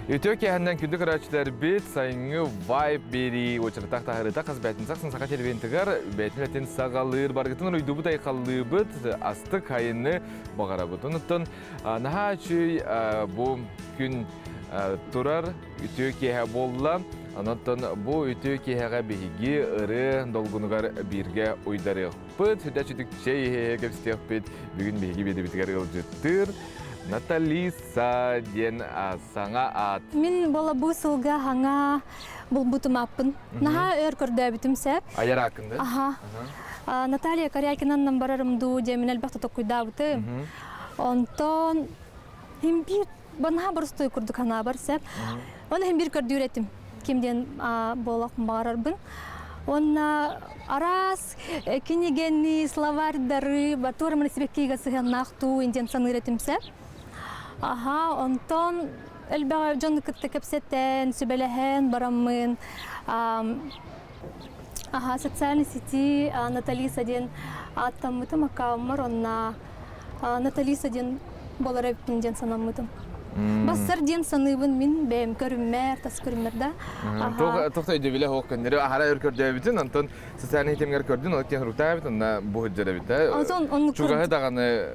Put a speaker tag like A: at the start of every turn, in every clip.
A: Үтүө киэһэннэн күндү көрөөччүлэрбит сайыҥҥы вайб биэрии уочаратаах таһаарыыта хас бээтинсэ ахсын саха телевидениетыгар бэйэтин үлэтин саҕалыыр барыгытын уруйдуубут айхаллыыбыт астык айыны баҕарабыт. Онуттан наһаа үчүгэй бу күн турар үтүө киэһэ буолла. Онон бу үтүө киэһэҕэ биһиги ырыа долгунугар бииргэ уйдарыахпыт, сүдэ сүтүк чэй иһэ кэпсэтиэхпит. Бүгүн биһиги биэдэбитигэр ыалдьыттыыр Наталиса диэн саҥа аат.
B: Мин бола бу сылга хаҥа булбутум аппын. Наһаа өр көрдөөбүтүм сеп.
A: Айар ааккын да?
B: Аха. Наталья Корякинаннан барарым дуу диэмин элбэх токуйдаабытым. Онтон хим биир Банаһа боростуой курдук санаабар сөп. Оны иһин биир көрдүүр этим. Ким диэн буолуох баҕарарбын. Уонна араас кинигэни, словарьдары, туора сибэккиигэ сыһыаннаах туу диэн саныыр этим сөп. Аха, онтон элбэҕи дьону кытта кэпсэтэн, сүбэлэһэн бараммын Аха, социальной сети Наталиса диэн ааттаммытым аккаунмар онна Наталиса диэн буолар эбиппин диэн санаммытым. Бассар диэн саныыбын мин бэйэм көрүммэр, тас көрүммэр да.
A: Туох өйдөбүлэ суох көннөрү аһара өр көрдөөбүтүн, онтон социальный ситимҥэр көрдүн, ол киэн руктаабыт, онно бу сылдьар эбит.
B: Онтон оннук
A: Чугаһы даҕаны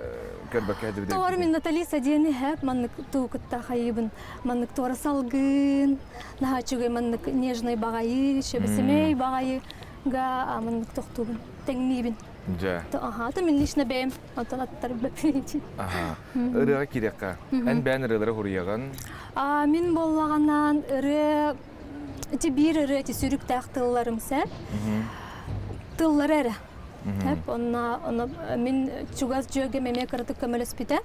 A: көрбөккө сылдьыбыт
B: Тоҕор мин Наталиса диэни хэп маннык туу кытта хайыбын, маннык туора салгын, наһаа үчүгэй маннык нежный баҕайы, шөбүсүмэй баҕайы га маннык тохтуубун, тэҥниибин.
A: Дьэ.
B: Аха, то мин лично бэйэм онтон аттарбаппын.
A: Аха. Ырыаҕа киириэххэ. Эн бэйэн ырыалары хуруйаҕын?
B: А мин буоллаҕынаан ырыа ити биир ырыа ити сүрүктээх тылларым сэ. Тыллары эрэ. Хэп онно онно мин чугас дьүөгэм эмиэ кыратык көмөлөспүтэ.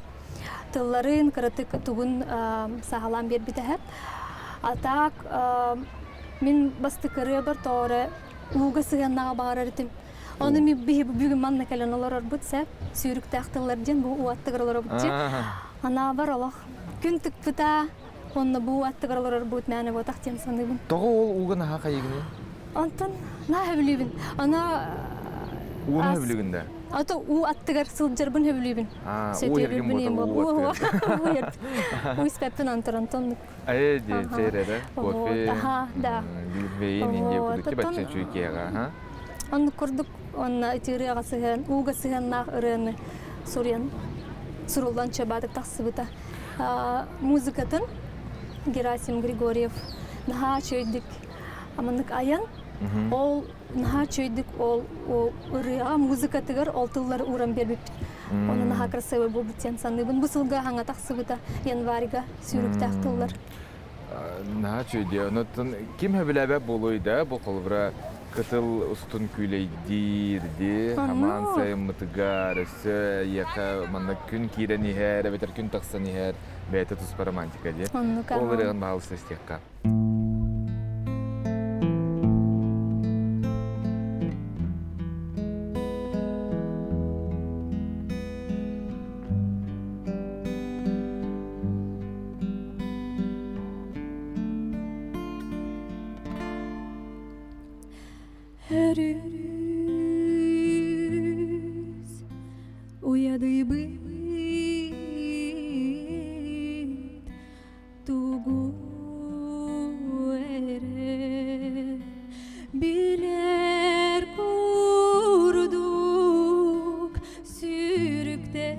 B: Тылларын кыратык тугун саҕалаан биэрбитэ хэп. А так мин бастакы ырыабар тоҕо ууга сыһыаннаҕа баҕарар этим. Оны ми биһи бүгүн манна кэлэн олорорбут сэ сүүрүктээх тыллар диэн бу уаттыгар олоробут дии. Анаабар олох күн тыкпыта онно бу аттыгар олорорбут мээнэ буотах диэн саныыбын.
A: Тоҕо ол ууга наһаа хайыгыный?
B: Онтон наһаа сөбүлүүбүн. Ана
A: Ууну сөбүлүүгүн да?
B: Ото уу аттыгар сылдьарбын сөбүлүүбүн.
A: Уу эргин буота уу аттыгар.
B: Уу испэппин антар онтон
A: Э, чэй кофе,
B: Аха, да.
A: глинтвейн, индия курдук бачча чуйкега, ха?
B: Оннук курдук онно ити ырыаҕа сыһыан, ууга сыһыаннаах ырыаны суруйан суруллан чабаатык тахсыбыта. Музыкатын Герасим Григорьев наһаа үчүгэйдик аманнык айан, ол наһаа үчүгэйдик ол ырыаҕа музыкатыгар ол тыллары ууран биэрбиппит. Оны наһаа красивый буолбут диэн саныыбын. Бу сылга хаҥа тахсыбыта январьга сүүрүктээх тыллар.
A: Наһаа үчүгэй. Онон ким сөбүлээбэт буолуой да, бу холобура кытыл устун күүлэйдиир ди, хамаан сайыммытыгар, өссө эйиэхэ манна күн киирэн иһэр, эбэтэр күн тахсан иһэр, бэйэтэ туспа романтика дии. Ол ырыаҕын баһаалыста истиэххэ.
B: Өрүс уйадыйбыт тугу эрэ билэр курдук сүрүктээх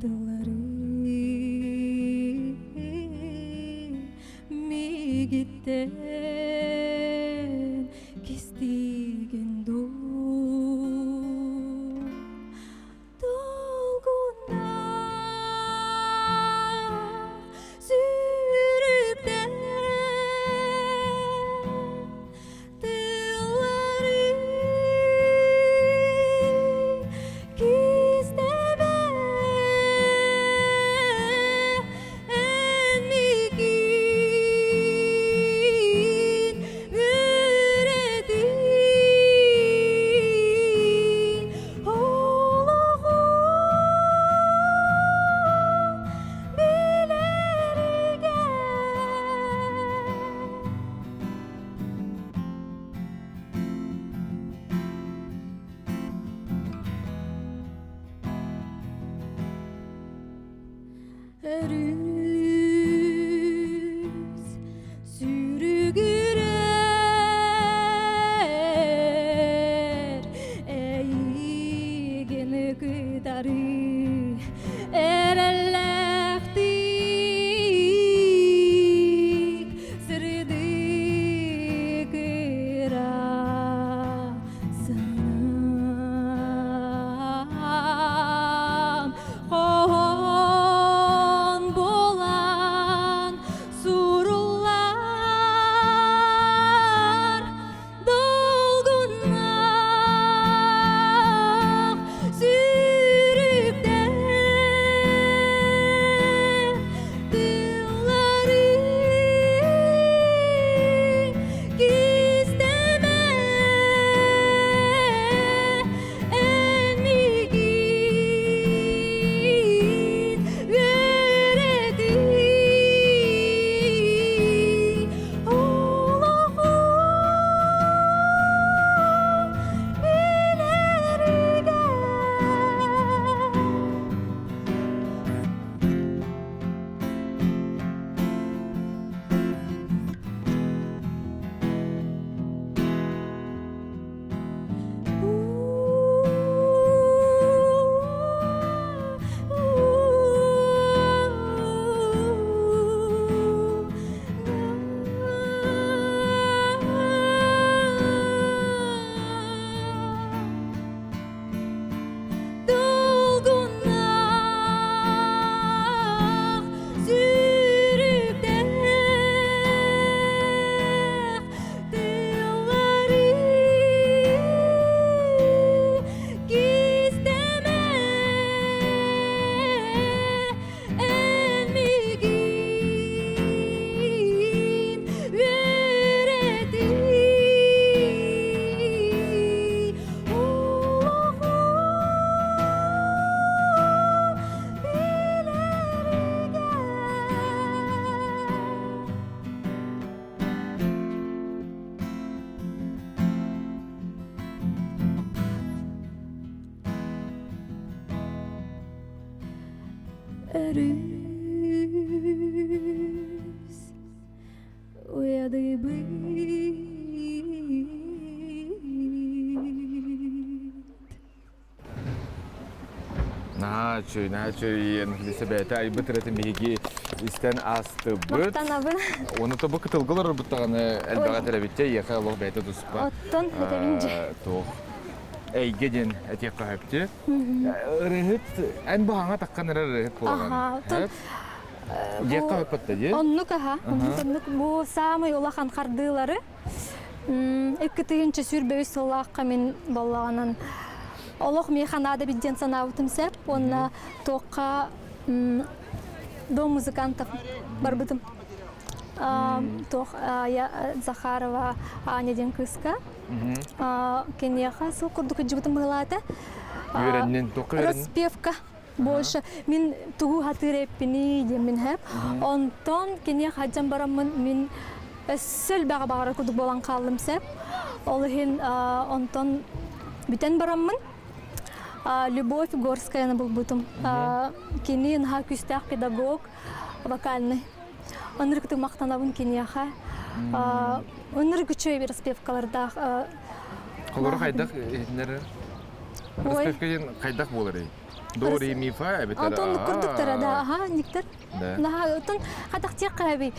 B: тыллары мигиттэн кистиигин дуу Долгуннаах сүрүктээх тыллары кистэбэ эн миигин. Өрүс сүрүгүрэр эйигин кытары эрэллээхтик сырдык ыра санаам хоһоон буолан суруллар долгуннаах сүрүктээх тыллары кистэме эн миигин үөрэтий олоҕу билэргэ. Долгуннаах сүрүктээх тыллары кистэме эн миигин үөрэтий олоҕу билэргэ. Өрүс уйадыйбыт.
A: Наһаа үчүгэй, наһаа үчүгэй Анфиса бэйэтэ айбыт ырыатын биһиги истэн аастыбыт.
B: Махтанабын.
A: Уонна то бу кытылга олорорбут даҕаны элбэҕи этэрэбитчэ, эйиэхэ олох бэйэтэ туспа.
B: Оттон этэбин дьэ.
A: Туох эйгэ диэн этиэххэ сөптү. Ырыһыт эн бу хаҥа таххан эрэр ырыһыт буолаҕын.
B: Аха, оттон
A: Диэххэ сөппөт да дии.
B: Оннук аха. Оннук бу саамай улахан хардыылары 2 123 сыллаахха мин боллоҕунан олох миэхэ наада эбит диэн санаабытым сөп уонна туохха дом музыкантов барбытым. Туох Захарова Аня диэн кыыска киниэхэ сыл курдук илдьибитим быһылаата.
A: Үөрэннин, туохха үөрэннин?
B: Распевка больше мин тугу хатыыр эппиний диэммин хэп. Онтон киниэхэ хаджан бараммын мин өссө элбэҕи баҕарар курдук буолан хааллым сөп. Ол иһин онтон бүтэн бараммын Любовь Горскаяны булбутум. Кини наһаа күүстээх педагог, вокальный. Ынырыктык махтанабын киниэхэ. Ынырык үчүгэй распевкалардаах.
A: Холоро хайдах иһитиннэрэр? Распевка диэн хайдах буоларый? До, ре, ми, фа эбэтэр
B: Антон курдуктара да, аха, никтер. Наһаа отон хатахтиэх хаби.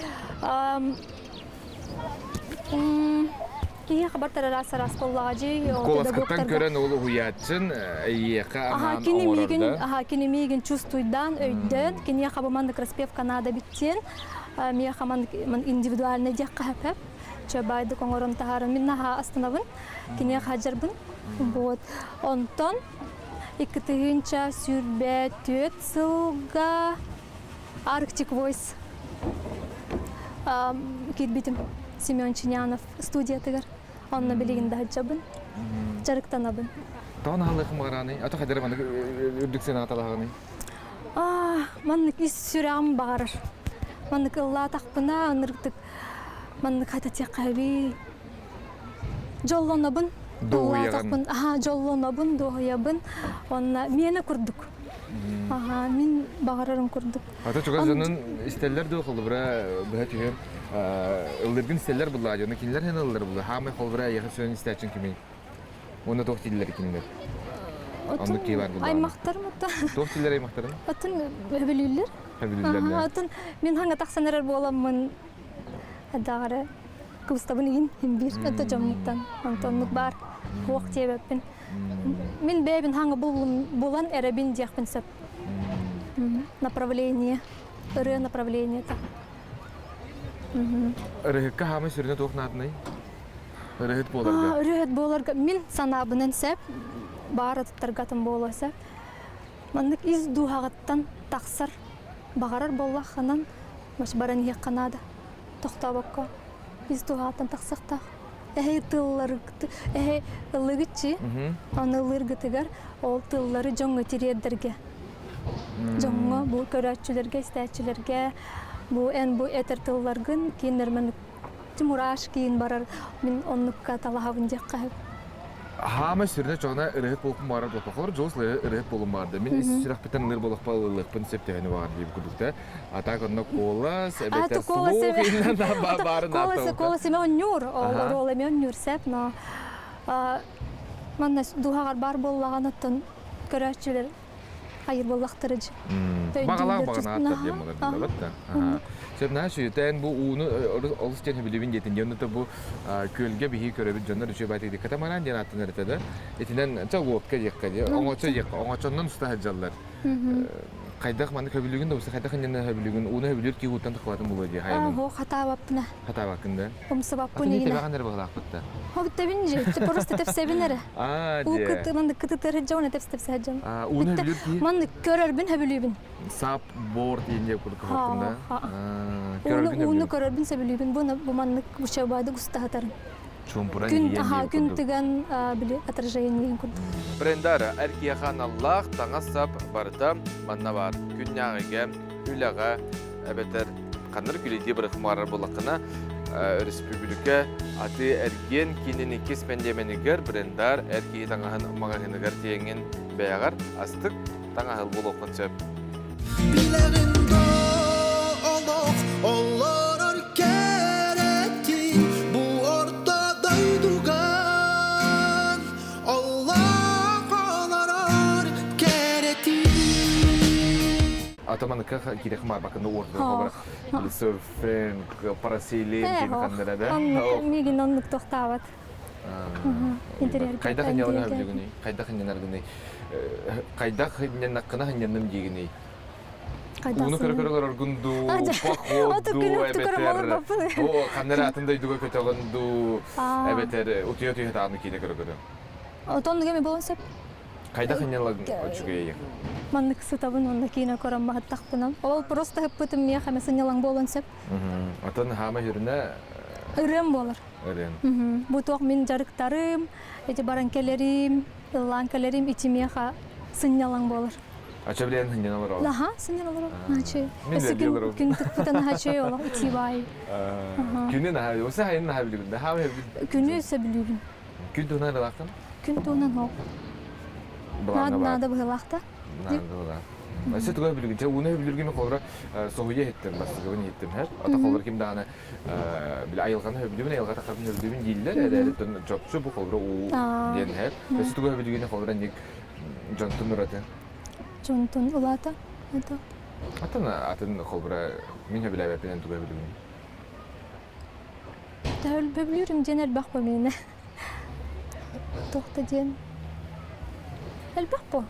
B: Киһи хабар араас араас буоллаҕа
A: Куоласкыттан көрөн ол уһуйааччын эйиэхэ анаан
B: оҥорор да? Аха, кини миигин чувствуйдаан, өйдөөн, киниэхэ бу маннык распевка наада биттиэн, миэхэ маннык индивидуальный диэххэ сөп. Чөбайдык оҥорон таһааран мин наһаа астынабын, киниэхэ хаджарбын. Вот. Онтон 2024 сылга Arctic Voice киирбитим Семен Чинянов студиятыгар. Онно билигин да сылдьабын, дьарыктанабын.
A: Тоҕо наһаалыахым баҕараный? Ата хайдары маннык үрдүк сыанаҕа талаһаҕыный?
B: Маннык ис сүрэҕим баҕарар. Маннык ыллаатахпына, ынырыктык маннык хататыахха Дьоллонобун.
A: Дуоһуйаҕын.
B: Аха, дьоллонобун, дуоһуйабын. Онно миэнэ курдук. Аха, мин баҕарарым курдук.
A: Ата чугас дьонун истэллэр дуу холобура быһа түһүм ыллыргын истэллэр буллаа дьону кинилэр һэн ыллар булла хаамай холобура эйиэхэ сүөн истээчин кимий уонна туох дииллэр кинилэр оннук кии бар буллаа
B: Аймахтарым оттон
A: туох дииллэр аймахтарын
B: Оттон хөбүлүүллэр.
A: Хөбүлүүллэр
B: Аха, оттон мин хаҥа тахсан эрэр буоламмын даҕары кыбыстабын игин иһин биир өттө дьоммуттан онтоннук баар хуох диэбэппин. Мин бэйэбин хаҥа булан эрэбин диэхпин сөп. Направление, ырыа направлениета.
A: Ырыһыкка хаамай сүрүнэ туох наадыный? Ырыһыт буоларга.
B: Ырыһыт буоларга мин санаабынан сөп, баар атыттарга атын буолуо сөп. Маннык ис дууһаҕыттан тахсар баҕарар буоллаххынан баран иһиэххэ наада. Тохтообокко ис дууһаҕыттан тахсыахтаах. Эһэй тыллары эһэй ыллыгыччы, аны ыллыыргытыгар ол тыллары дьоҥҥо тириэрдэргэ. Дьоҥҥо бу көрөөччүлэргэ, истээччилэргэ бу эн бу этэр тылларгын кинилэр маннык Тимураш киин барар мин оннукка талаһабын диэххэ сөп.
A: Хаама сүрүнэ чоҕуна ырыһыт буолуохпун баҕарар буолбакка, дьоҕус ырыһыт буолуом баҕарда. Мин ис сүрэхпиттэн ылыр буолуохпа ылыахпын сөп төһөнү баҕар диир курдук да. А так онно куолас, эбэтэр слух иннан баарын
B: Куолас, куолас эме онньуур, оруол эме онньуур сеп, но манна дууһаҕар баар буоллаҕына оттон көрөөччүлэр хайыр буоллахтара дьи.
A: Баҕалаах баҕанааттар диэн буолар биллэбит да. Сөп наһаа сүөтээн бу ууну олус диэн сөбүлүүбүн диэтин диэн бу күөлгэ биһи көрөбүт дьоннор үчүгэй баайдык катамаран диэн ааттанар этэ да. Итинэн ча лодка диэххэ дии, оҥочо диэххэ, оҥочоннон уста сылдьаллар. Хайдах маннык хөбүлүүгүн да хайдах иннинэ хөбүлүүгүн ууну хөбүлүүр киһи ууттан таххыбатын буолуо дии хайанын.
B: Оо, хатаабаппына.
A: Хатаабаккын да.
B: Умсубаппын
A: игинэ. Атын эрэ быһылаахпыт да.
B: Хобиттабин же, просто тепсебин эрэ.
A: Аа,
B: Уу
A: дьэ.
B: кыты маннык кытытыр сылдьабын, тэпс-тэпсэ сылдьабын.
A: Аа, ууну хөбүлүүр киһи?
B: Маннык көрөрбүн хөбүлүүбүн.
A: Сап борт диэн курдук хоттум да.
B: Ууну ууну көрөрбүн сөбүлүүбүн. Бу бу маннык бучабайды устаһатарым.
A: Чумпуран
B: Күн аха күн тыган били отражение курдук.
A: Брендара эр киһиэхэ аналлаах таҥас-сап барыта манна баар. Күннээҕигэ, үлэҕэ эбэтэр ханнык күлэйдии бырахмаарар буоллаххына, өрөспүүбүлүкэ атыы-эргиэн киинин иккис мэндиэмэнигэр брендар эр киһи таҥаһын маҕаһыыныгар тиэҥин бэйэҕэр астык таҥаһыл буолуоххун сөп.
C: Билэҕин олох олорор кэрэтин бу орто дойдуга олох олорор кэрэтин
A: Атаманыкка киирэх маарбакында уордуга серфинг, парасейлинг диэн ханнара да.
B: Мигин оннук тохтаабат.
A: Хайдах инньалаҥа хөбүлүгүнүй? Хайдах инньанаргыный? Хайдах инньаннаккына ханньанным диигиний? Ууну көрө-көрө олороргун дуу, поход дуу, эбэтэр о, ханнара атын дойдуга көтөҕүн дуу, эбэтэр утуйа-утуйа даҕаны киинэ көрө-көрө.
B: Отон эми болон сөп.
A: Хайдах инньалаҥ үчүгэйий?
B: Маннык сытабын уонна киинэ көрөн баһыттахпына. Ол просто ыппытым миэхэ эмэ сынньалаҥ буолуон сөп.
A: Отон хаама хүрүнэ
B: Ырыам буолар.
A: Ырыам.
B: Бу туох мин дьарыктарым, эти баран кэлэрим, ыллаан кэлэрим ити миэхэ сынньалаҥ буолар.
A: Ача билэн сынньана олорор.
B: Аха, сынньана олорор. Наачы. Өссө күн күн тыкпыта наһаа олох итии баай.
A: Күнү наһаа, осы хайын наһаа билигин. Наһаа
B: Күнү сөбүлүүбүн.
A: Күн туһунан ыралаахтын?
B: Күн туһунан хоп. Наада быһылаахта.
A: Наада быһылаах. Өссө туга билигин, чэ ууну өбүлүргүн холобура соһуйа иһиттим, бастакыбын иһиттим, һэр. Ата холобура ким даҕаны били айылҕаны өбүлүбүн, айылҕа тахабын өбүлүбүн дииллэр, эрээри чопчу бу холобура уу диэн һэр. Өссө туга өбүлүгүн холобура ник дьонтун ураты.
B: Дьонтун улаата. Это.
A: Атын атын холобура мин өбүлээбэппинэн туга өбүлүбүн.
B: Төһөлбөбүлүүрүм диэн элбэх бу миэнэ. Туох да диэн элбэх бу.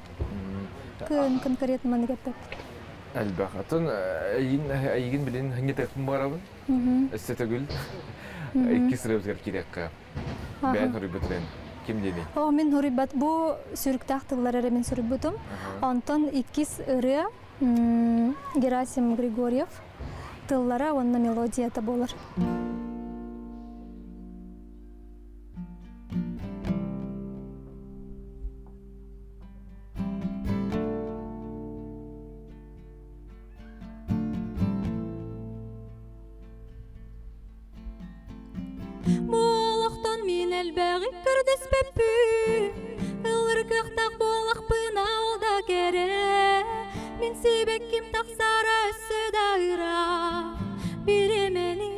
B: Кыын конкретно маннык эппэппит.
A: Элбэх. Атын эйигин эйигин билин ханньытыахпын баарабын. Өссө төгүл иккис ырыабытыгар киириэххэ. Бэйэн хоруйбутунан ким диэний?
B: О, мин хоруйбат бу сүрүктээх тыллар эрэ мин суруйбутум. Онтон иккис ырыа Герасим Григорьев тыллара уонна мелодията буолар. Бу олохтон мин элбэҕи көрдөспөппүн, ыллыр кыахтаах буолахпына ол да кэрэ. Мин сибэкким тахсара өссө да ыраах Бириэмэни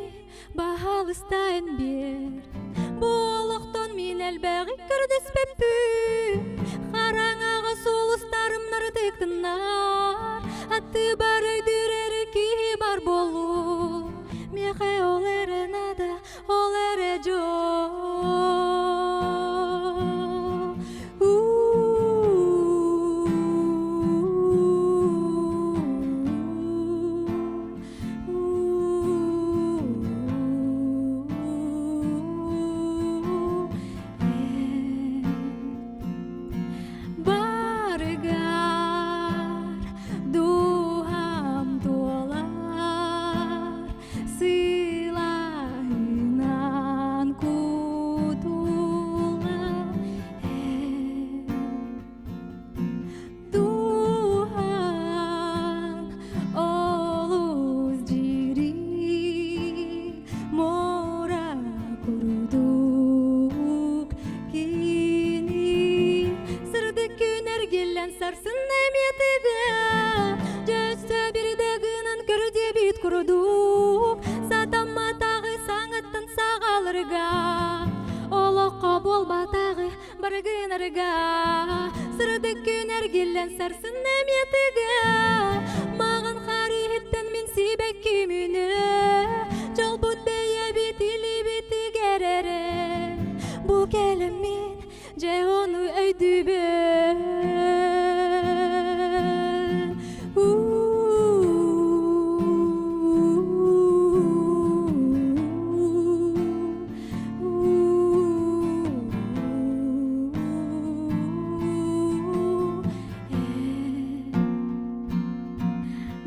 B: баһаалыста эн биэр Бу олохтон мин элбэҕи көрдөспөппүн Хараҥаҕа сулустарым нарытыктыннар Аттыбар өйдүүр эрэ киһи бар буолуо Миэхэ ол эрэ наада, ол эрэ дьол Барыгар дууһам туолар сылаһынан кутуллар Дууһаҥ олус дьири муора курдук кини сырдык күн эргиллэн сарсын эмиэ тыга дьөссө бирдэ гынан көрдебит курдук сатамматаҕы саҥаттан саҕаларга олоххо буолбатаҕы барыгынарга сырдык күн эргиллэн сарсын эмиэ тыга маҕан хаар иһиттэн мин сибэккимүнэ дьолбут бэйэбит илиибитигэр эрэ бу кэлэммин дьэ ону өйдүүбүн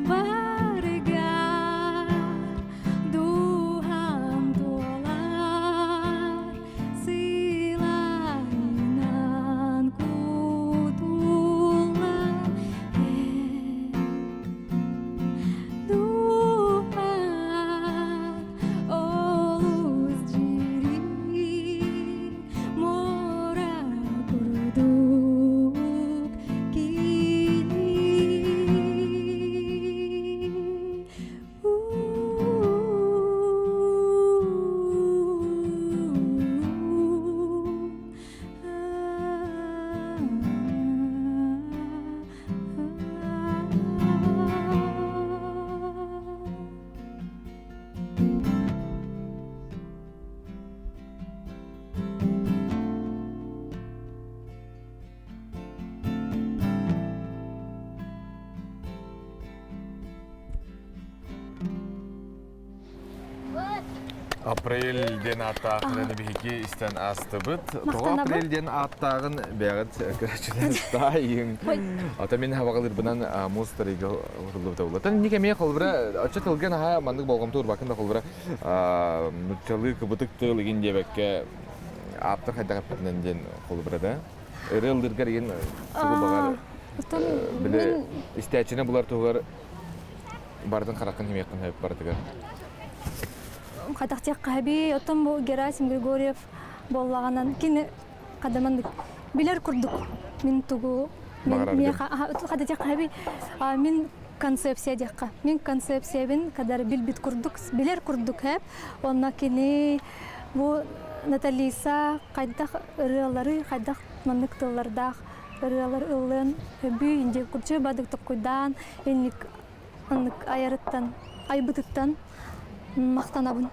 B: Барыгар дууһам туолар сылаанан кутуллан Дууһам олус дьири муора курдук кини.
A: Апрель диэн ааттаахтарын биһиги истэн аастыбыт. Тоҕо апрель диэн ааттааҕын бэйэҕит көрөөччүлэр таайыҥ. Ата мин хабаҕалыырбынан муус тарыйга уруллубута буолла. Инник эмиэ холбура оччо тылга наһаа маннык болҕомто уурбаккын да холбура нуччалыы кыбытык тыл игин диэбэккэ ааптар хайдах эппитинэн диэн холбура да. Ырыа ыллыыргар игин тугу баҕар били истээччини булар туһугар Бардын хараххын химиэххин сөп барытыгар.
B: Хатахтиахха оттон бу Герасим Григорьев буоллаҕынан кини хадаманнык билэр курдук мин тугу хататиахха мин концепция диэххэ мин концепциябын кадар билбит курдук билэр курдук хэп онно кини бу Наталиса хайдах ырыалары хайдах маннык тыллардаах ырыалар ыллыан өбүү инди курчу бадык токкуйдаан инник Оннук айарыттан, айбытыттан махтанабын.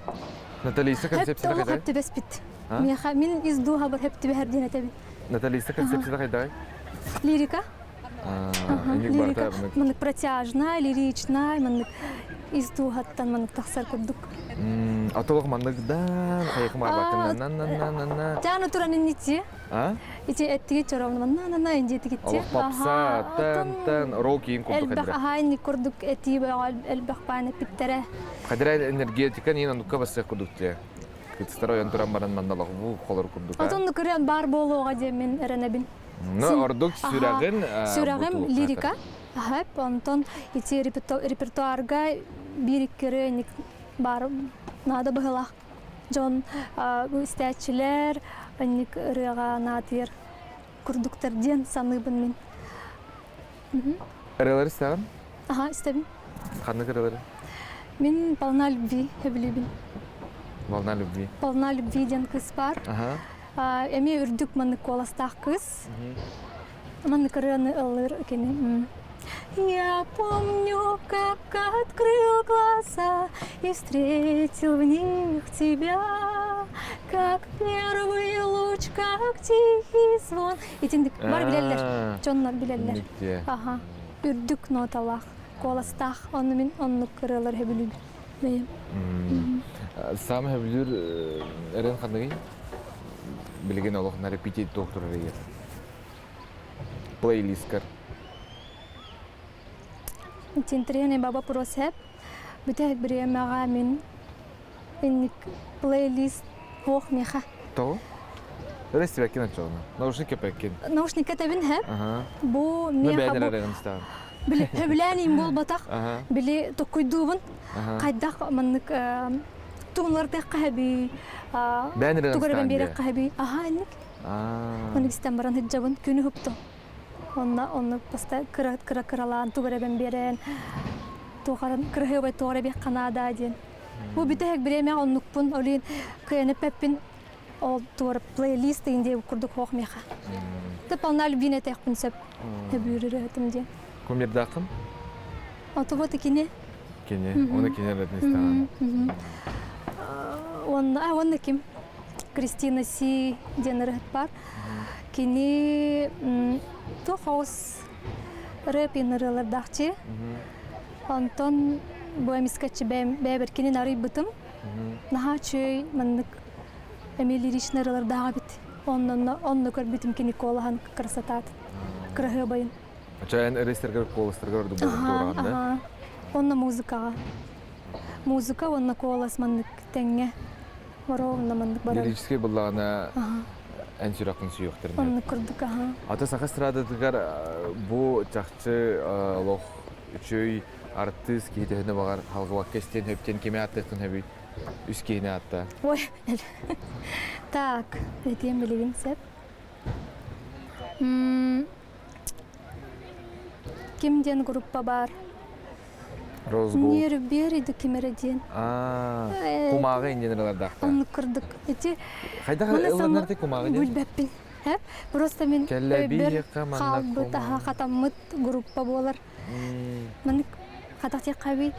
A: Наталиса концепцията
B: Хөп
A: хайдай?
B: түбэспит. Миэхэ мин из дууһабар хөп түбэһэр диэн этэбин.
A: Наталиса концепцията хайдай?
B: Лирика.
A: Лирика.
B: Маннык протяжная, лиричная, маннык из дууһаттан маннык тахсар курдук.
A: Атолох маннык дан хайыкым арбакын на на на на на.
B: Тяну туран иннити. Ити эттиги чоромнан на на индиэтигитти.
A: Олох попса, тан тан рок иин курдук
B: Элбэх аһаайни курдук этии элбэх баан эппиттэрэ.
A: Хадра энергетика нин оннукка бассыах курдук те. Кытыстар ойон туран баран манналах бу холор курдук.
B: Отон кырыан бар буолуоҕа диэммин эрэнэбин.
A: Но ордук сүрэҕин
B: Сүрэҕим лирика. Аһап, онтон ити репертуарга биир икки бар наада быһылах дьон истээччилэр инник ырыаҕа наадыйар курдуктар диэн саныыбын мин.
A: Ырыалары истэҕин?
B: Аха, истэбин.
A: Ханнык ырыалары?
B: Мин «Полна любви» сөбүлүүбүн.
A: «Волна любви».
B: «Полна любви» диэн кыыс баар.
A: Аха.
B: Эмиэ үрдүк маннык куоластаах кыыс. Маннык ырыаны ыллыыр кини. Я помню, как открыл глаза и встретил в них тебя, как первый луч, как тихий звон. Итинник бар билэллэр, дьоннор билэллэр. Аха, үрдүк ноталаах, куоластаах, онну мин оннук ырыалар сөбүлүүбүн. Бэйэм.
A: Саамай сөбүлүүр ырыаҥ ханныгый? Билигин олох на репетит туох турар Плейлисткар.
B: Тинтриэни баба просеп. Бүтэһик бириэмэҕэ мин инник плейлист суох миэхэ.
A: Тоҕо? Өрөстүбэккин оччоҕуна. Наушник кэпэккин.
B: Наушник кэтэбин һэ. Бу
A: Ну
B: миэхэ
A: бэйэн
B: бу
A: эрэ истэҕин.
B: били сөбүлээн буолбатах. Били токкуйдуубун. Хайдах маннык тугунлардыахха хэби
A: Бэйэн эрэ
B: тугу эрэ
A: истэҕин
B: биэрэххэ хэби. Аха инник. Маннык истэн баран сылдьабын күнү хупту. Онно онно баста кыра кыра кыралаан тугу эрэ биэрэн туохаран кыраһыабай туох эрэ биэх ханаада диэн. Бу бүтэһик бириэмэҕэ оннукпун олин кыайан эппэппин ол туор плейлист диэн курдук хоох миэхэ. Ты полна любви этиэхпин сөп. Өбүүр ырыатым диэн.
A: Кумирдааххын?
B: Ото вот кини.
A: Кини. Оны кини эрэтин истэҕин.
B: Онно, а онно ким? Кристина Си диэн ырыһыт бар. Кини туох оҕус рэп ырыалардаахчы. Онтон бу эмискэччи бэйэбэр кинин арыйбытым. Наһаа үчүгэй маннык эмиэ лиричный ырыалардаах эбит. Онно онно көрбүтүм кини куолаһын красотаат кыраһыабайын.
A: Чайан ырыыстаргар куоластаргар ордук болҕомто уураҕын да?
B: Онно музыкаҕа. Музыка уонна куолас маннык тэҥҥэ Моровна маннык барар.
A: Лирическэй быллаҕына эн сүрэххин сүүйүөхтэрин.
B: Оннук курдук аха.
A: Ата саха эстрадатыгар бу чахчы олох үчүгэй артыыс киһи төһөнө баҕар халҕыбакка истиэн сөптөн кими ааттыаххын сөбүй? Үс киһини аатта.
B: Ой, так, этиэм билигин сөп. Ким диэн группа баар?
A: Rose Gold.
B: Ньиэрбиэр иду ким эрэ диэн.
A: Аа, кумааҕы инженерлардаахтар.
B: Оннук курдук. Ити
A: Хайдах ылланар ти кумааҕы диэн?
B: Билбэппин. Һэ? Просто мин өйбөр хаалбыт, аха хатаммыт группа буолар. Маннык хатахтиэххэбий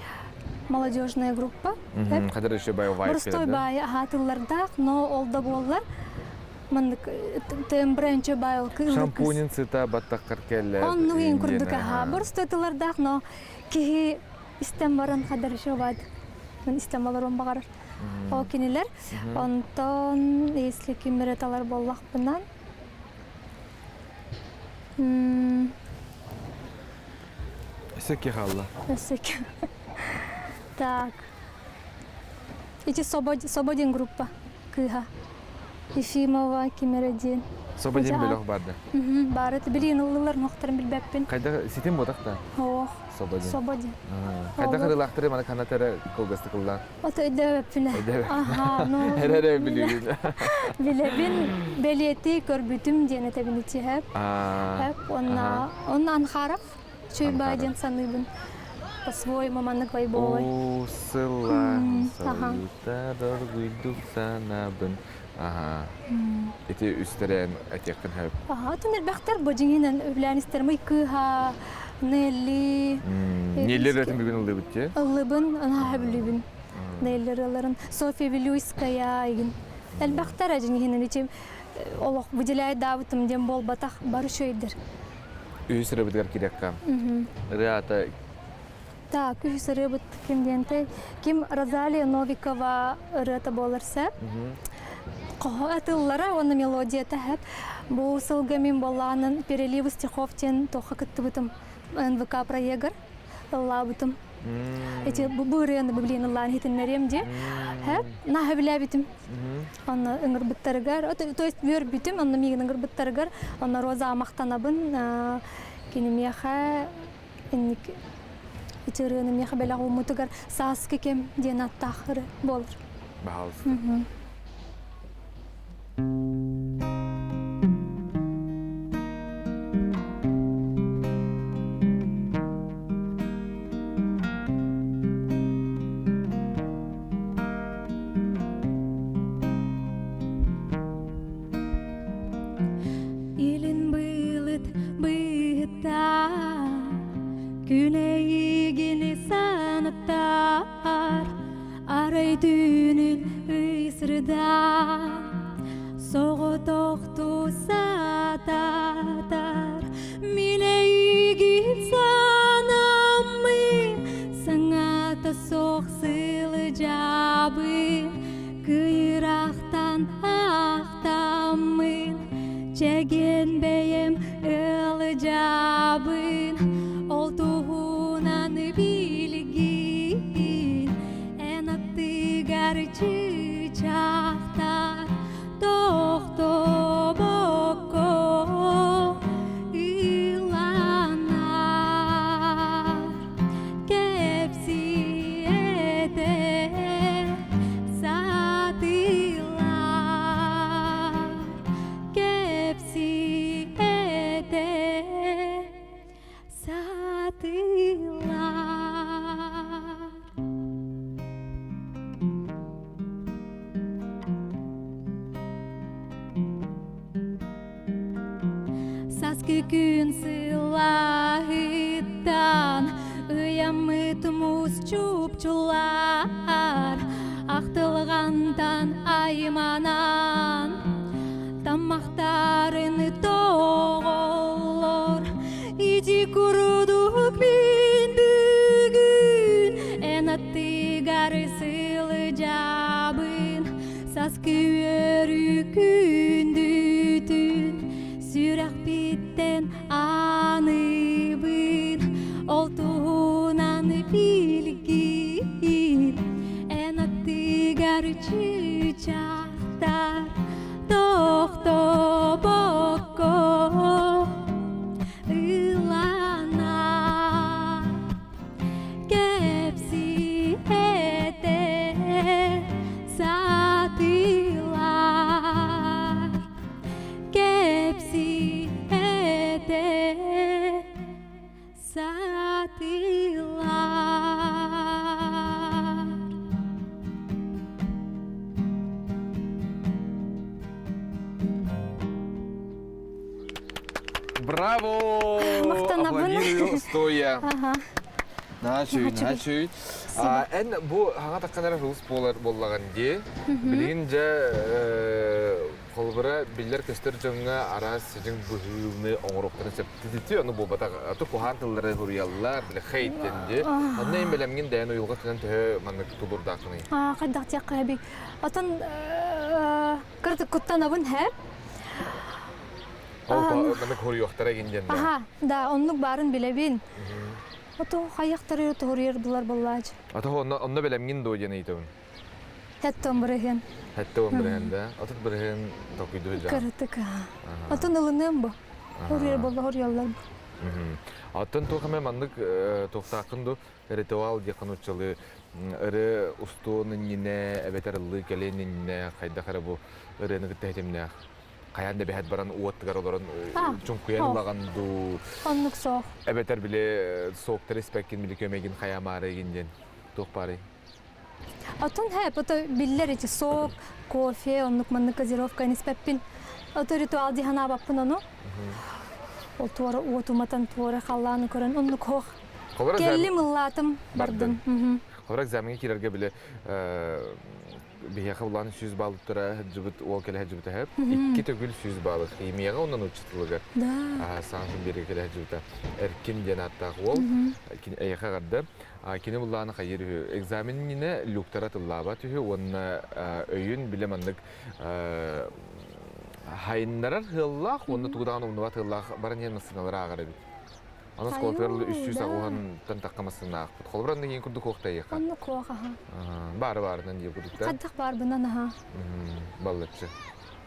B: молодежная группа.
A: Хадыр еще бай вайп.
B: Простой бай аха тыллардаах, но ол да буоллар маннык тембренче байыл
A: Шампунин сыта баттаххар кэллэ.
B: Оннук иин курдук аха. Боростой тыллардаах, но киһи истэн баран хадарышы бад. Мен истэн баларым баҕарар. Ол кинилер. Онтон если киммере талар боллахпынан
A: Өссө хаалла.
B: Өссө Так. Ити Сободин группа кыыһа. Ефимова кимэрэ диэн.
A: Сободин бөлөх барды.
B: Бары билигин ыллылар мохторун билбэппин.
A: Хайдах ситим ботах да?
B: Ох.
A: Сободин.
B: Сободин.
A: Хайдах ырылаахтары маны канатары кылгастык ыллаан?
B: Ото өйдөбөппүнэ.
A: Аха, ну. Эрэ билигин.
B: Билэбин, бэлиэти көрбүтүм диэн этэбин итиһэп. Хэп, онна, онна Анхаров Чуйбаа диэн саныыбын. По-своему маннык вайбовой.
A: Оо, сылла, салыта доргуйдук санабын. Аха. Ити үстэрэн этиэххин сөп.
B: Аха, отун элбэхтэр бу дьиҥинэн үбүлээн истэрим кыыһа, Нелли.
A: Нелли ырыатын бүгүн ыллыыбыт дии?
B: Ыллыбын, наһаа сөбүлүүбүн. Нелли ырыаларын. Софья Вилюйская игин. Элбэхтэр дьиҥинэн ити олох выделяйдаабытым диэн буолбатах, бары үчүгэйдэр.
A: Үһүс ырыабытыгар кириэххэ. Ырыа аата
B: Так, үһүс ырыабыт ким диэнтэй? Ким Розалия Новикова ырыата буолар сөп. Хоһо тыллара уонна мелодията хэп. Бу сылга мин буоллаҕынан «Переливы стихов» диэн туохха кыттыбытым. НВК проегар ыллаабытым. Эти бу ырыаны блин ыллаан иһитиннэриэм дии. Хэп, наһаа билээбитим. Онно ыҥырбыттарыгар, то есть үөрбүтүм, онно миигин ыҥырбыттарыгар, онно Роза махтанабын, кини миэхэ инник ити ырыаны миэхэ бэлэх ууммутугар сааскы кэм диэн аттаах ырыа буолар.
A: Баһаалыста.
B: санатар Арай түүнүн ый сырдаан Соҕотохтуу саататар Мин эйигин санаммын Саҥата суох сылдьабын Кыйырахтан ахтаммын Чэгиэн бэйэм ыалдьабын Ол туһунан билигин Эн аттыгар чыычаахтар Тохтобокко ыланар Кэпсиэтэ сатыылар Кэпсиэтэ сатыылар Саскы күн сылаһыттан ыйаммыт муус чупчулар Ахтылҕантан айманан таммахтарын тоҕоллор Ити курдук мин бүгүн эн аттыгар сылдьабын Саскы үөрүү күндүтүн сүрэхпиттэн аныыбын Ол туһунан билгин эн аттыгар чыычаахтар тохтобокко ылана Кэпсиэтэ сатыылар Кэпсиэтэ сатыылар
A: Браво!
B: Махтанабын.
A: Аплодирую стоя.
B: Ага.
A: Наачүй, наачүй. Эн бу хаҥа таххан рус буолар буоллаҕын дии. Билигин дьэ холобура биллэр-көстөр дьоҥҥо араас сидьиҥ быһыыны оҥоруохтарын сөп. Титити ону буолбатах. Аты куһаан тыллары суруйаллар, били хейттен дии. Онно эн бэлэмҥин дээн уйулҕа өттүнэн төһө маннык тулуурдааххыный?
B: Хайдах диэххэ эбий. Отон кырдык куттанабын һэ.
A: Ол маннык хоруйуохтара игин диэн да.
B: Аха, да, оннук баарын билэбин. Ото хайахтары тоһуруйар булар боллаач.
A: Ото онно онно бэлэмҥин дуо диэн ыйытабын.
B: Хэттон бырыһын.
A: Хэттон бырыһын да. Отут бырыһын токуйду жа.
B: Кырытык. Отон ылыныам бу. Хоруйар болла хоруйаллар бу.
A: Оттон туох эмэ маннык туохтааххын ду ритуал диэххин уччалы ыры устуон иннинэ эбэтэр ыллыы кэлиэн иннинэ хайдах эрэ бу ырыаны кытта хитимнээх хайаан да бэһэт баран уоттыгар олорон чуҥкуйан ылаҕын дуу
B: Оннук суох.
A: Эбэтэр били соктар испэккин били көмөгин хайаамаары игин диэн туох баарый?
B: Отон һэ, ото биллэр ити сок, кофе, оннук маннык газировка испэппин. Ото ритуал дии санаабаппын ону. Ол туора уотуматан туора халлааны көрөн оннук хоох. Кэллим ыллаатым, бардым.
A: Холобура экзамеҥҥа киирэргэ били биһиэхэ улаан 100 балл туттара сылдьыбыт уол кэлэ сылдьыбыта сөп. Икки төгүл 100 баллы химияҕа уонна нуучча тылыгар саҥа биэргэ кэлэ сылдьыбыта. Эркин диэн ааттаах уол эйиэхэ эҕэрдэ. Кини буллааны хайыыр үһү. Экзамен иннинэ люктара тыллаабат үһү уонна өйүн билэ маннык хайыннарар ыаллаах уонна тугу даҕаны умнубат ыаллаах баран иһэн массыыналары ааҕар эбит. Аны оскуолатыгар 300 аҕуһантан тахха массыынаахпыт. Холобура, онно иин курдук уохтайыаха.
B: Онно куох аха.
A: Баары баарынан диир курдук да.
B: Хайдах баарбынан аха.
A: Баллаччы.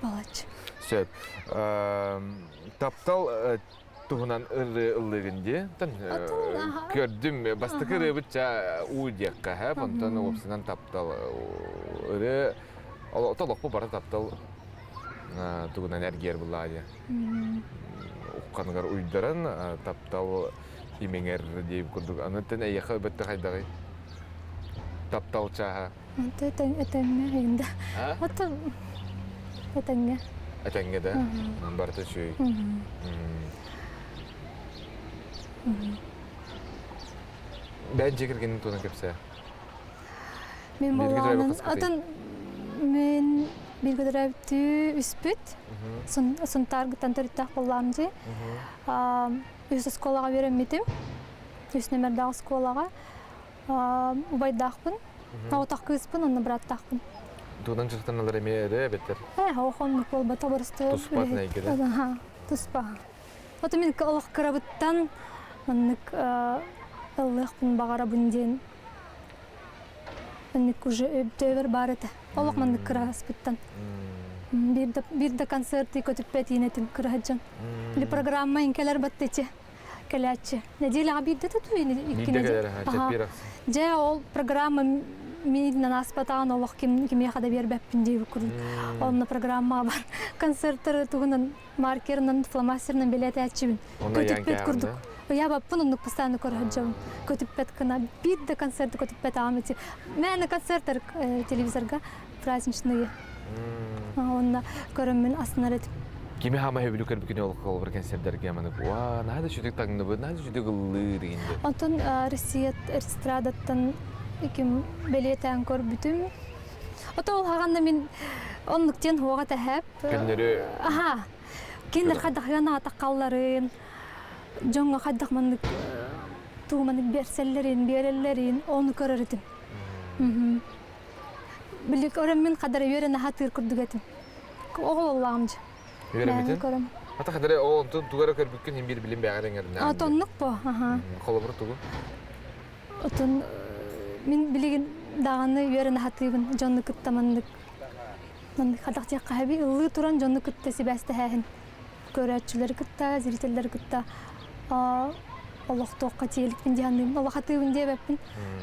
B: Балаччы.
A: Сөп. Таптал туһунан ырыы ыллыгын дии. Көрдүм, бастакы ырыабыт ча уу диэххэ, һэ, онтон уопсунан таптал ырыы олохпу бары таптал тугунан эргиэр буллаа Ухханыгар уйдаран таптал имиҥэр диэбит курдук. Аны тэн эйиэхэ өбөттө хайдаҕый? Таптал чааһа.
B: Этэҥҥэ да. Ото этэҥҥэ.
A: Этэҥҥэ да? Барыта үчүгэй. Бэйэн дьиэ кэргэнин туһунан кэпсээ.
B: Мин
A: Бииргэ төрөөбүт
B: буоллаҕынан
A: хаскытый?
B: атын мин бииргэ төрөөбүттүү үспүт. Сунтааргыттан төрүттээх буоллаҕым дии. Үс оскуолаҕа үөрэммитим. Үс нөмердээх оскуолаҕа. Убайдаахпын. Оҕотох кыыспын, онно бырааттаахпын.
A: Тугунан дьарыктаналлар эмиэ эрэ эбэтэр?
B: Ээ, охон буолбата барысты.
A: Туспа эйгede.
B: Туспа. Ото мин олох кырабыттан маннык ыллыахпын баҕарабын диэн маннык уже өйдөбөр баар этэ. Олох маннык кыраһаспыттан. Биир да концерты көтүппэт иинэтим кыраһадьан. Или программа инкелер баттычы кэлээччи. Неделяҕа биирдэ тутуу икки неделя. Дьэ ол программа миигинэн ааспатаҕын олох ким кимиэхэ да биэрбэппин диэбит курдук. Онно программа бар. Концерттары тугунан маркерынан, фломастерынан билэтээччибин. Көтүппэт курдук. Ыйаабаппын оннук постоянно көрө Көтүппэт гына биир да концерты көтүппэт аҕам ити. Мээнэ концерттар телевизорга праздничные. Онно көрөммүн астынар этим.
A: Кими хаама хөбүлү көрбүкүнэ ол холбор концерттэргэ манык уа наһаа да сүтүк таҥныбыт, наһаа да сүтүк ыллыыр дегенде.
B: Онтон Россия эстрадаттан ким бэлиэтээн көрбүтүм. Ото ол хаҕанна мин оннук диэн хуоҕа тэһэп.
A: Көннөрү.
B: Аха. Кинилэр хайдах ыанаатаххалларын, дьоҥҥо хайдах маннык тугу маннык берселлэрин, биэрэллэрин ону көрөр этим. Били көрөн мин хадара үөрэн аһатыыр курдук этим. Оҕололлааҕым дьэ.
A: Үөрэммитин?
B: Көрөм.
A: Ата хадара ол онтун тугу эрэ көрбүккүн иһин биир билим бэҕэр эҥэринэ.
B: А тоннук по, аха.
A: Холобур тугу?
B: Отон мин билигин даҕаны үөрэн аһатыыбын дьону кытта маннык маннык хадах диэххэ хаби ыллыы туран дьону кытта сибээстэһээһин көрөөччүлэри кытта зрителлэри кытта олохтуохха тиэликпин диһанныым олохатыыбын диэбэппин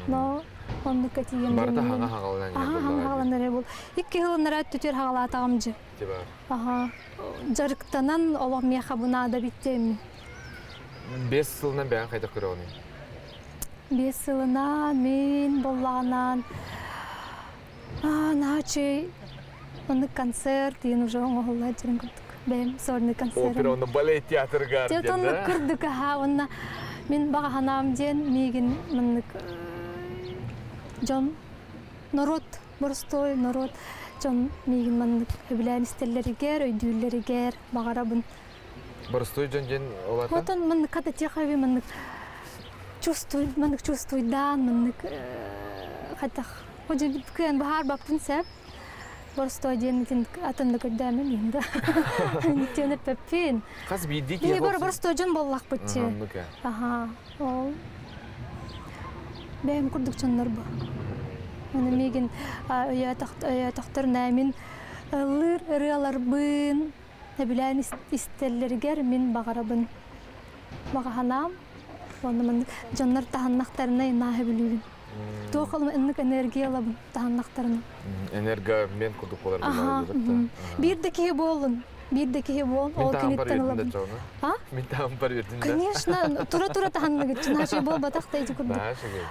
B: но оннукка тиийэн
A: Барыта хаҥа хаҕаланан
B: аха хаҥа хаҕаланар эрэ бул икки сылыннара түтүөр хаҕалаатаҕым дьы аха дьарыктанан олох миэхэ бу наада биттиэммин
A: Бес сылынан бэйэҥ хайдах көрөҕүнүй?
B: Биэс сылынан мин боллаҕынан наһаа үчүгэй оннук концерт диэн уже оҥоһулла дьэрин курдук. Бэйэм сольный концерт.
A: Опера онно балет театрыгар диэн
B: да? Оннук курдук аха уонна мин баҕа санаам диэн миигин маннык дьон норуот боростуой норуот дьон миигин маннык сөбүлээн истэллэригэр, өйдүүллэригэр баҕарабын.
A: Боростуой дьон диэн ол ата?
B: Отон маннык хата техави маннык чувствуй, маннык чувствуйдаан, маннык хатах Хожа кыан баһаар баппын сеп. Боростуой диэн итин атынны көрдөөмүн иһин да. Тиэн эппэппин.
A: Хас биирдии киһи
B: бар боростуой дьон боллахпытчы. Аха. Ол бэйэм курдук дьоннор бу. Оны миигин өйөөтөхтөр нэмин ыллыыр ырыаларбын Сөбүлээн истэллэригэр мин баҕарабын. Баҕа санаам уонна маннык дьоннор таһыннахтарына инаа сөбүлүүбүн. Туох инник энергия ылабын таһыннахтарына.
A: Энергообмен курдук буолар
B: Аха. Биир да киһи буоллун. Биир да киһи буол, ол киниттэн ылабын.
A: А? Мин таһым бар үөрдүн да.
B: Конечно, тура-тура таһынныгыт. Наша буолбатах да ити курдук.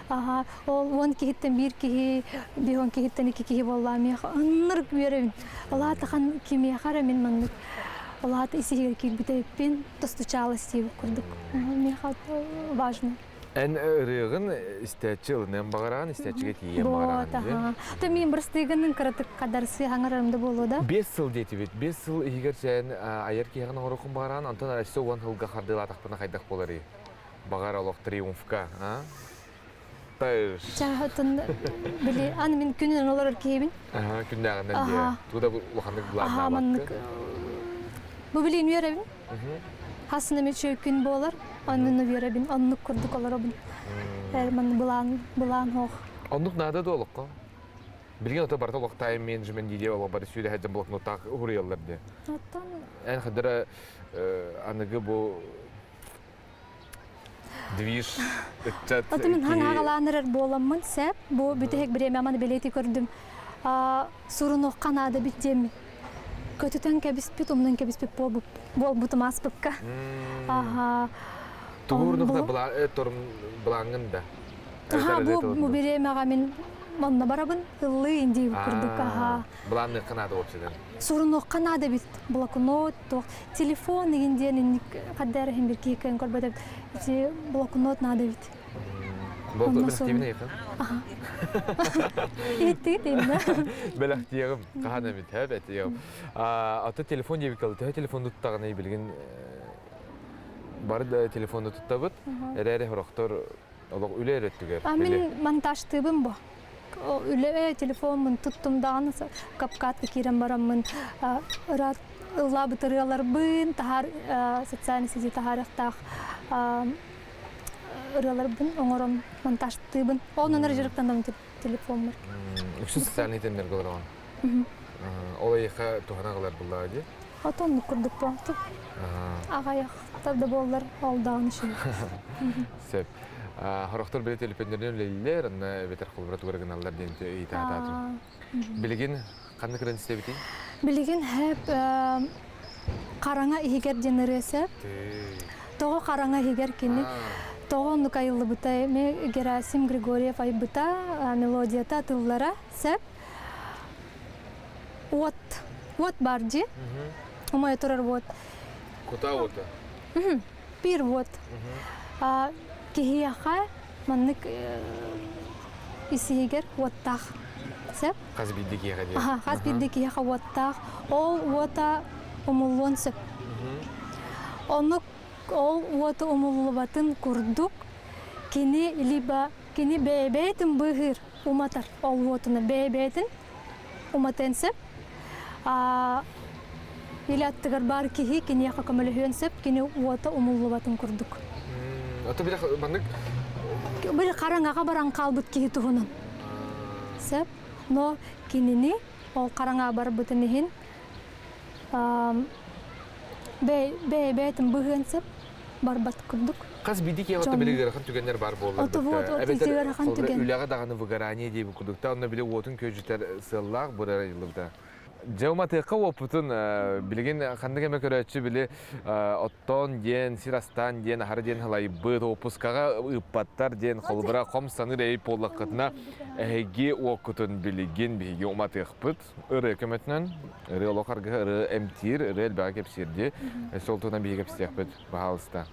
B: Аха. Ол уон киһиттэн биир киһи, биир уон киһиттэн икки киһи буоллаа миэхэ ыннырык үөрэбин. Олаатахан кимиэхэ эрэ мин маннык олаата ис-иһигэр киирбитэбиппин тостучаалас диэбит курдук. Миэхэ важно.
A: Эн ырыаҕын истээччи ылыныан баҕараҕын, истээччигэ тиийиэн баҕараҕын
B: Вот, То мин бырастыыгынын кыратык хадарсы хаҥарарым да буолуо да.
A: 5 сыл диэтибит. 5 сыл иһигэр сен айар киһиэхин оҥоруоххун баҕараҕын, онтон өссө 10 сылга хардыылаатахпына хайдах буоларый? Баҕар олох триумфка, а?
B: Чааһытын били аны мин күнүнэн олорор киһибин.
A: Күннээҕинэн диэ. Тугу да улаханнык
B: Аха маннык бу билигин үөрэбин. Хасына үчүгэй күн буолар, оннуну үөрэбин, оннук курдук олоробун. Манны былаан былаан хоох.
A: Оннук наада да олоххо. Билигин ото барыта олох тайм менеджмент диye олох бары сүүрэ сылдьан блокноттаах уһуруйаллар диye.
B: Оттон
A: Эн хадара аныгы бу Движ ыччат
B: Аты мин хаҥаҕалаан эрэр буоламмын сэп бу бүтэһик бириэмэ билети көрдүм сурунуохха наада бит диэммин көтүтэн кэбиспит умнан кэбиспит буолбутум ааспыкка аха
A: Тугурнухта былааҥҥын да
B: Аха бу бириэмэҕэ мин манна барабын ыллыы индии курдук аха
A: Былаанныахха наада уопсайдан.
B: Сурунуохха наада эбит. Блокнот, туох телефон игин диэн инник хаддар иһин бир киһи кыайан көрбөт эбит. Ити блокнот наада эбит.
A: Бэлэхтиибин эйиэхэ.
B: Иһиттигит инна.
A: Бэлэхтиэҕим. Хаһан эмит, һэ бэтиэҕим. Ата телефон диэбиккэ төһө телефон туттаҕыный билигин бары да телефону туттабыт. Эрээри сорохтор олох үлэ эрэ өттүгэр.
B: Мин монтажтыыбын бу. Үлэ телефоммун туттум даҕаны капкатка киирэн бараммын ыраат ыллаабыт ырыаларбын таһаар социальный сети таһаарыахтаах ырыаларбын оҥорон монтажтыыбын. Онон эрэ дьарыктанабын телефоммар.
A: Үксүн социальный тэмнэргэ олороҕун. Ол эйиэхэ туһана аҕалар буллаҕа дии?
B: Отоннук курдук буолтум. Аҕайахтар да буоллар ол даҕаны үчүгэй.
A: Сөп. Хорохтор били төлөпүөннэринэн үлэлииллэр, онно эбэтэр холобура тугу эрэ гыналлар диэн ыйыта сатаатым. Билигин ханнык ырыаны истэбитий?
B: Билигин хэп хараҥа иһигэр диэн ырыа сөп. Тоҕо хараҥа иһигэр кини тоҕо оннук айыллыбыта эмиэ Герасим Григорьев айбыта, мелодията, тыллара сөп. Уот, уот баар дии. Умайа турар уот.
A: Кута уота.
B: Биир уот. Киһиэхэ маннык исиһигэр уоттаах. Сөп?
A: Хас биирдии киһиэхэ диэн.
B: Аха, хас биирдии киһиэхэ уоттаах. Ол уота умуллуон сөп. Оннук ол уоту умуллубатын курдук кини либо кини бэйэ-бэйэтин быыһыыр уматар ол уотуна бэйэ-бэйэтин уматыан сөп. Или аттыгар баар киһи киниэхэ көмөлөһүөн сөп, кини уота умуллубатын курдук.
A: Ото били маннык
B: Били хараҥаҕа баран хаалбыт киһи туһунан. Сөп. Но кинини ол хараҥаҕа барбытын иһин бэйэ-бэйэтин быһыан сөп, барбат курдук.
A: Хас биирдии киһи ото били ыарахан түгэннэр баар буоллар
B: Ото вот, вот
A: эбэтэр
B: ыарахан түгэн.
A: үлэҕэ даҕаны выгорание диэбит курдук та онно били уотун күөдьүтэр сыаллаах бырара ыйыллыбыта. Дьэ уматыахха уоппутун билигин ханнык эмэ көрөөччү били оттоон диэн, сир астаан диэн, аһара диэн халайбыт, уоппускаҕа ыыппаттар диэн холобура хом саныыр эйип буоллаххытына эһиги уоккутун билигин биһиги уматыахпыт. Ырыа көмөтүнэн, ырыа олох аргыһа, ырыа эмтиир, ырыа элбэҕи кэпсиир дии. Өссө ол туһунан биһиги кэпсиэхпит, баһаалыста.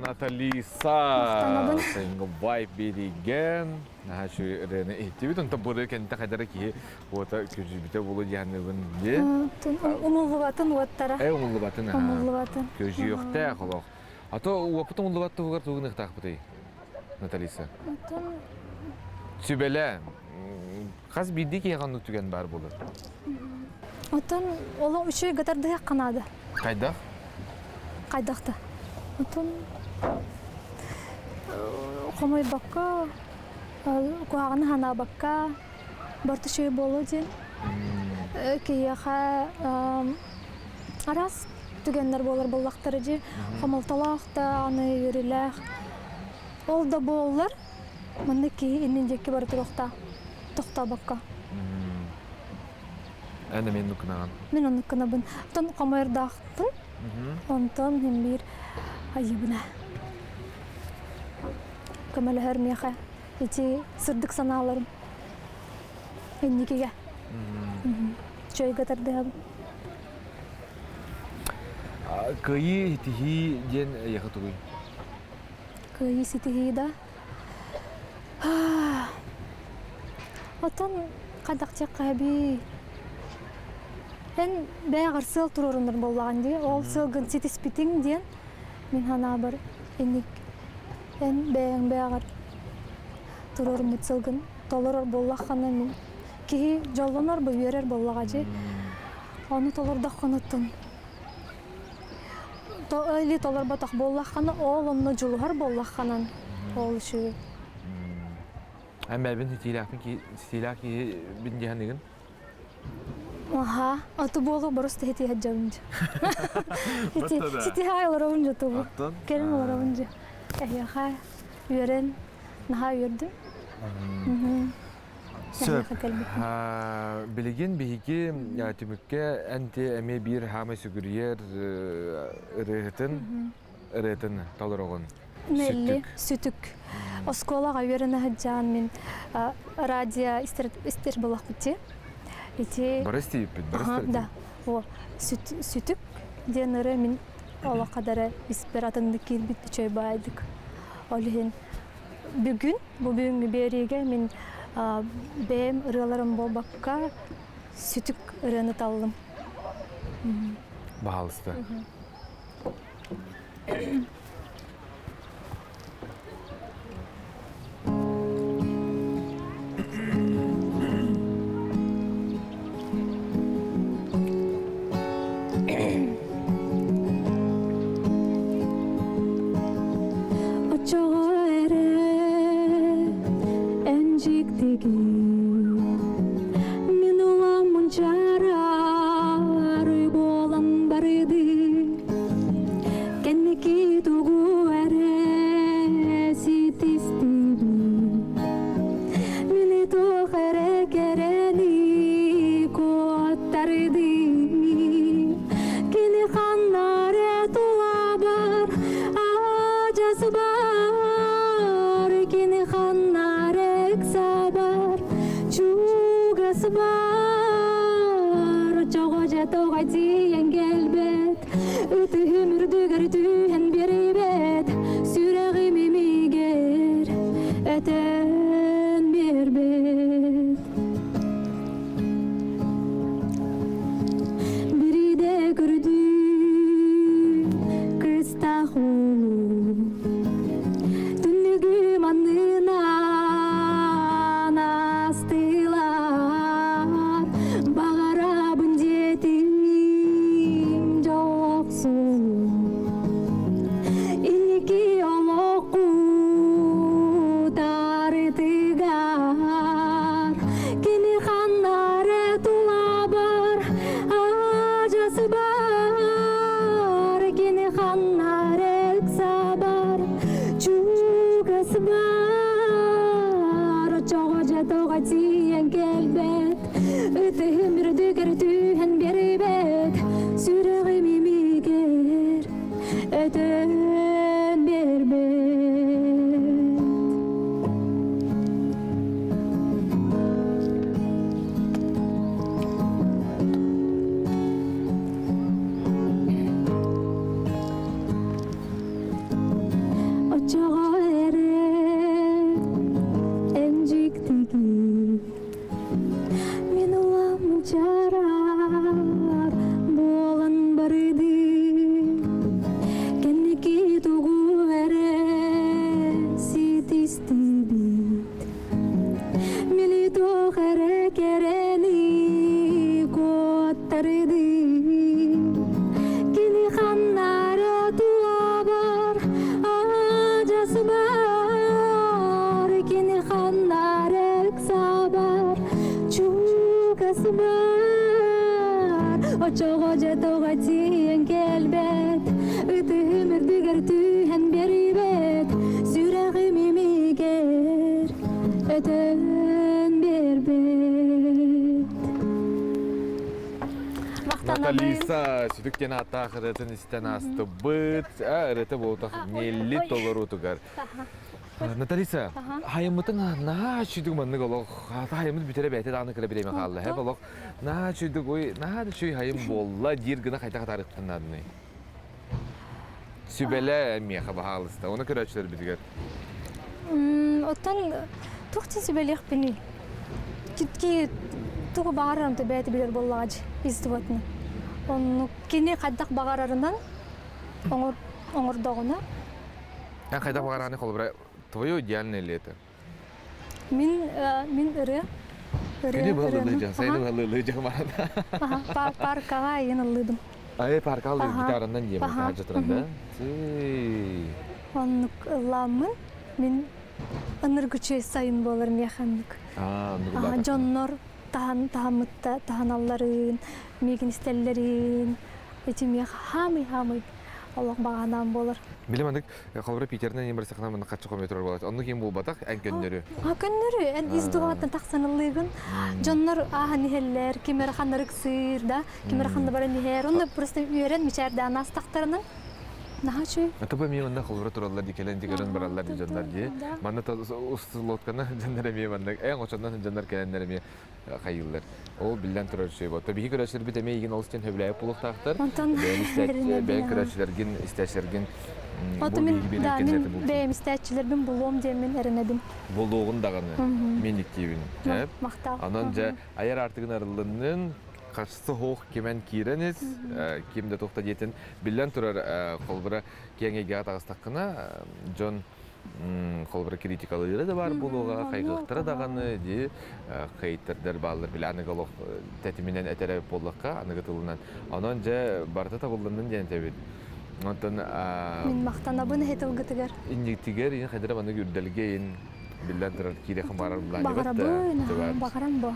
A: Наталиса
B: Махтанабын.
A: сайыҥҥы вайб биэриигэ наһаа үчүгэй ырыаны иһиттибит. Онтон бу ырыа кэнниттэн хайдах эрэ киһи уота күөдьүйбүтэ буолуо диэханныыбын дии.
B: Умуллубатын уоттара.
A: Э умуллубатын аһаа.
B: Умуллубатын.
A: Күөдьүйүөхтээх олох. А то уоппут умуллубат туһугар тугу гыныахтаахпытый, Наталиса?
B: Оттон
A: Сүбэлээ. Хас биирдии киһиэхэ оннук түгэн баар буолар.
B: Оттон олох үчүгэй гытардыһыахха наада.
A: Хайдах?
B: Хайдах да. Оттон хомойбокко, куһаҕаны санаабакка, барыта үчүгэй буолуо диэн киһиэхэ араас түгэннэр буолар буоллахтара дии. Хомолтолоох да, аны үөрүүлээх. Ол да буоллар, маннык киһи иннин диэки бара туруохтаах, тохтообокко.
A: Эн эмиэ оннук гынаҕын?
B: Мин оннук гынабын. Оттон хомойордоохпун. Онтон мин биир айыбына. Көмөлөһөр миэхэ ити сырдык санааларым инникигэ. Чөйгө тардыһабын.
A: Кыайыы итиһии диэн эйиэхэ тугуй?
B: Кыайыы ситиһии да. Оттон хайдах диэххэ эбии эн бэйэҕэр сыал туруорунар буоллаҕын дии. Ол сыалгын ситиспитиҥ диэн мин санаабар инник эн бэйэҥ бэйэҕэр туруоруммут сылгын толорор буоллаххына мин киһи дьоллонор бу үөрэр буоллаҕа дии. Ону толордоххунуттан или толорботох буоллаххына, ол онно дьулуһар буоллаххынан ол үчүгэй.
A: Эн бэйэбин ситиилээхпин ситиилээх киһи бин диэханыгын?
B: Аха, аты буолу борус тиһи дьабын дьэ. Ситиһэ олоробун дьэ тубу. Кэлин олоробун дьэ. Эһиэхэ үөрэн, наһаа үөрдүм.
A: Сөп. Билигин биһиги түмүккэ эн ти эмиэ биир хаамай сүгүрүйэр ырыаһытын ырыатын толороҕун.
B: Нелли сүтүк. Оскуолаҕа үөрэнэ сылдьан мин радио истэр буолахпыт Ити
A: Бары истибиппит, бары истибиппит.
B: Да. О, сүтүк диэн ырыа мин олоххо дара испэр атыннык киирбит үчүгэй баайдык. Ол иһин Бүгүн, бу бүгүҥҥү биэриигэ мин бэйэм ырыаларым буолбакка, сүтүк ырыаны таллым.
A: Баһаалыста.
B: Оччоҕо эрэ эн дьиктигин мин улам мунчаарар буолан бардыы кэнники тугу эрэ ситистибин мини туох эрэ кэрэни куоттардыы Кини ханна эрэ тулабар адьас баар, кини ханна эрэ ыксабар чугас баар. Оччоҕо дьэ тоҕо тиийэн кэлбэт, ытыһым үрдүгэр түһэн биэрбэт, сүрэҕим имигэр өтөн биэрбэт. Бириде көрдүм кыстах уулу Түннүгүм аннынан астылар Баҕарабын диэтим дьоллохсун Инники олохку тарытыгар Кини ханна эрэ тулабар адьас бар Кини ханна эрэ ыксабар чугас бар Оччоҕо дьэ тоҕо тиийэн кэлбэт Ытыһым үрдүгэр түһэн биэрбэт Сүрэҕим имигэр өтөн биэрбэт. Оччоҕо дьэ тоҕо тиийэн кэлбэт, Ытыһым үрдүгэр түһэн биэрбэт, Сүрэҕим имигэр өтөн биэрбэт.
A: Наталиса сүтүк диэн ааттаах ырыатын истэн аастыбыт. Ырыата буолтах нелли толоруутугар. Наталиса, хайыммытын наһаа үчүйдүк маннык олох хайыммыт бүтэрэ бэйэтэ даҕаны кыра бириэмэ хаалла. Хэп олох наһаа үчүйдүк ой наһаа да үчүй хайым буолла диир гына хайдах атаарыктын наадыный? Сүбэлэ миэхэ баһаалыста. Оны көрөөччүлэрбитигэр.
B: Оттон туох дии сүбэлиэхпиний? Китки тугу баҕарарым да бэйэтэ билэр буоллаҕа дии издубатына. Оннук кини хайдах баҕарарынан оҥордоҕуна
A: Эн хайдах баҕарааны холобура твое идеальное лето?
B: Мин мин ырыа
A: Күнү быһалыылыы сайыны быһалыылыы дьаһымарана.
B: Паркаҕа айын ыллыыбын.
A: Ай паркаҕа ыллыыр гитаранан диэмэ таһаджатыран да.
B: Оннук ыллааммын мин ыныргычы сайын буолар миэхэ оннук. Дьоннор таһан таһаммытта таһаналларын, миигин истэллэрин, ити миэхэ хаамый-хаамый олох баҕанаан буолар.
A: Били маннык холобура Питеринэн ийэм барсахына маннык хаччы хомуйа турар буолааччы. Оннук ийэм буолбатах, эн көннөрү.
B: А көннөрү, эн ис дууһаҕыттан тахсан ыллыыгын. Дьоннор ааһан иһэллэр, ким эрэ ханна ыксыыр да, ким эрэ ханна баран иһэр. Онно просто үөрэн мичээрдээн аастахтарына наһаа үчүгэй.
A: Ата бу эмиэ манна холобура тураллар дии кэлэн дигэрэн бараллар дии дьоннор дии. Манна лодканы дьоннор эмиэ маннык эн очоннон дьоннор кэлэннэр эмиэ хайыыллар. Ол биллэн турар үчүгэй буолта. Биһи көрөөччүлэрбит эмиэ игин олус диэн сөбүлээбит буолуохтаахтар.
B: Онтон
A: Бэйэн көрөөччүлэргин, истээччилэргин
B: Оту мин да мин бэйэм истээччилэрбин булуом диэммин эрэнэбин.
A: Булуоҕун даҕаны мин иктиибин.
B: Махтал.
A: Онон дьэ айар аартыгын арыллыннын, харсы хоох кимэн киирэн ис, ким да туохта диэтин биллэн турар холбура киэҥ эйгэҕэ таҕыстаххына дьон холобура критикалыыра да баар буолуоҕа, хайгыахтара даҕаны дии хейтердэр бааллар били аныгы олох тэтиминэн этэрэ буоллахха аныгы тылынан. Онон дьэ барыта табыллыннын диэн этэбит. Онтон
B: Мин махтанабын эһи тылгытыгар.
A: Инниктигэр ин хайдара маннык үрдэлгэ ин биллэн турар киириэхин баарар
B: Баҕарабын, баҕарам бо.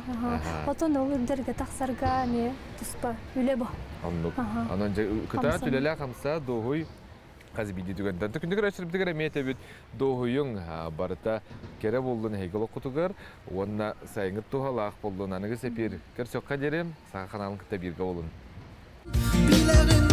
B: Отон ол үрдэргэ тахсарга эмиэ туспа үлэ бо.
A: Оннук. Онон дьэ кытаат үлэлээх хамса дуоһуй Хас биирдии түгэнтэн күндү көрөөччүлэрбитигэр эмиэ этэбит дуоһуйуҥ барыта кэрэ буоллун эһиги олоххутугар уонна сайыҥҥыт туһалаах буоллун аныгы сэпиэр көрсөххө диэри саха ханаалын кытта бииргэ буолун.
C: Билэҕин.